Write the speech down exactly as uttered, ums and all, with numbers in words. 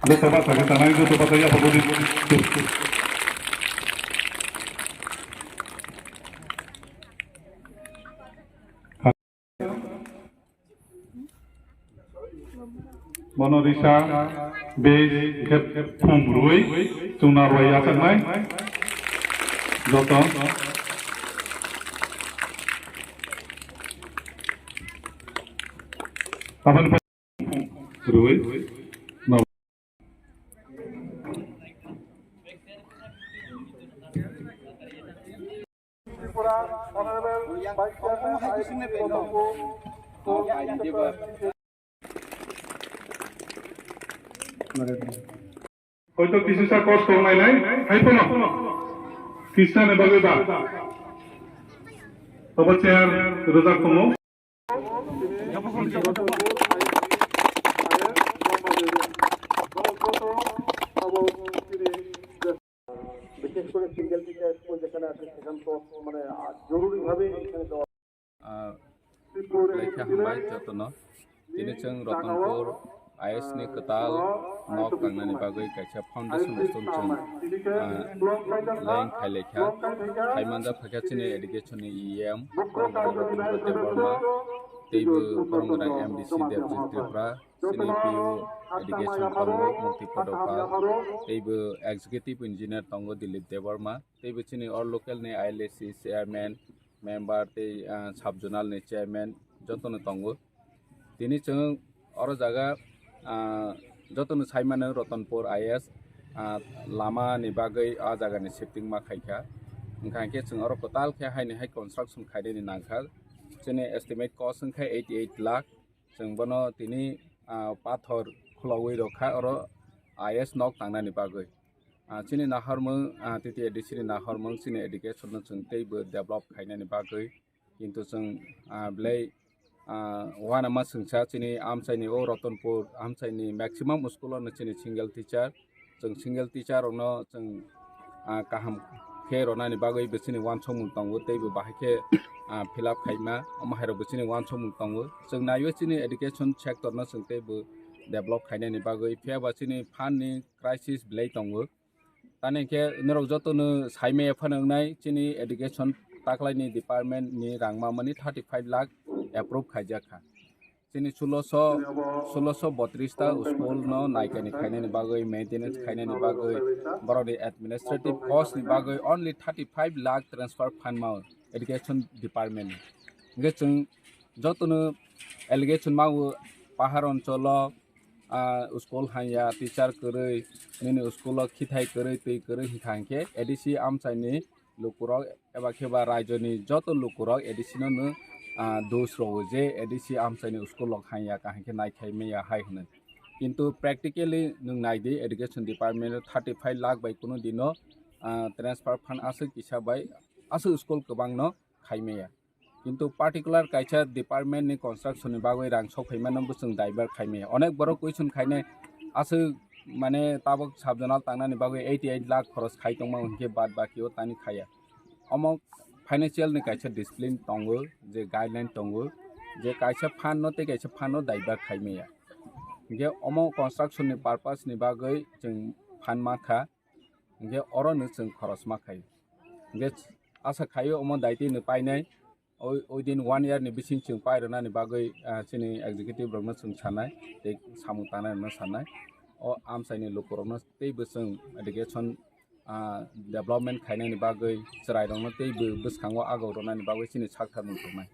Joto basa khe tanai, joto basa yapha bodi. Bono risa base khe phung rwi chwngno rwui yachaknai joto. Aboni rwi no. Hoito kisisa kosto wngnai nai, hai phano kisisa ni bagwi ba. Obo chair rwjak tongo. বিশেষ করে single teacher school যেখানে আছে সেখানে তো মানে আহ, জরুরিভাবে এখানে দেওয়া। Ah, lekha hambai jotono. Tini chwng Ratanpur I S ni kwtal nok tangnani bagwi kaisa foundation stone chwng, ah, laying khai lekha. Khai manjak phaikha chini education ni E M Debbarma, teibo borok gwnang M D C Debjit Tripura, chini P O education tongo Mukti Podopal, teibo executive engineer tongo Dilip Debbarma, teibo chini o local ni I L A C chairman, member tei, ah, sub zonal ni chairman jotono tongo. Tini chwng oro jaga, ah, jotono sai mano Ratanpur I S, ah, lama ni bagwi a jaga ni shifting ma khaikha. Wngkha hwnkhe chwng oro kwtal khe haini hai construction khainani nangkha. Chini estimate cost wngkha eighty eight lakh. Chwng bono tini, ah, pathor khulogwi rwkha oro I S nok tangnani bagwi. Ah, chini nahormung, ah, T T A D C ni nahormung chini education no chwng teibo develop khainani bagwi. Kintu chwng, ah, belai, ah, uanama chwngsa chini amchaini o Ratanpur amchaini maximum school o no chini single teacher. Chwng single teacher rokno chwng, ah, kaham khe ronani bagwi bo chini uansukmung tongo, teibo bahai khe, ah, fill up khaima, omo hai rok bo chini uansukmung tongo. Chwng naiwi chini education sector no chwng teibo develop khainani bagwi, phiya ba chini fund ni crisis belai tongo. Tani khe norok jotono saimaya phano wngnai chini education taklaini department ni rang mamani thirty five lakh approve khaijak kha. Chini sulosho, sulosho botris ta school no naikani khainani bagwi, maintenance khainani bagwi, borokni administrative cost ni bagwi only thirty five lakh transfer fund mao education department ni. Hingke chwng jotono allegation mao pahar oncholo, ah, school hanya, teacher kwrwi, nini school o khithai kwrwi, twi kwrwi hingkha hingkhe A D C amchaini lukurok eba khe ba raijoni joto lukurok A D C no no, ah, dos rwo je A D C amchaini school rok hanya kaham khe nai khai maya hai hwnwi. Kintu practically nwng nai di education department o thirty five lakh bai kunu dino, ah, transfer fund aswk kisa bai aswk school kwbang no khai maya. Kintu particular kaisa department ni construction ni bagwi rang sok phaimano bo chwng divert khai maya. Onek borok question khainai aswk mane tabok sub zonal tangnani bagwi eighty eight lakh khoros khai tongma hwnkhe bad baki o tani khaya. Omo financial ni kaisa discipline tongo, je guideline tongo, je kaisa fund no tei kaisa fund no divert khai maya. Hingke omo construction ni purpose ni bagwi chwng fund ma kha, hingke oro no chwng khoros ma khai. Hingke asa khaio omo daitwi no painai, o, within one year ni bising chwng pai rwnani bagwi, ah, chini executive rokno chwng sanai, tei samung tangnai rokno sanai. O amchaini lukurokno teibo chwng education, ah, development khainani bagwi chwrairokno teibo bwskango agok rwnani bagwi chini sak thar muchungnai.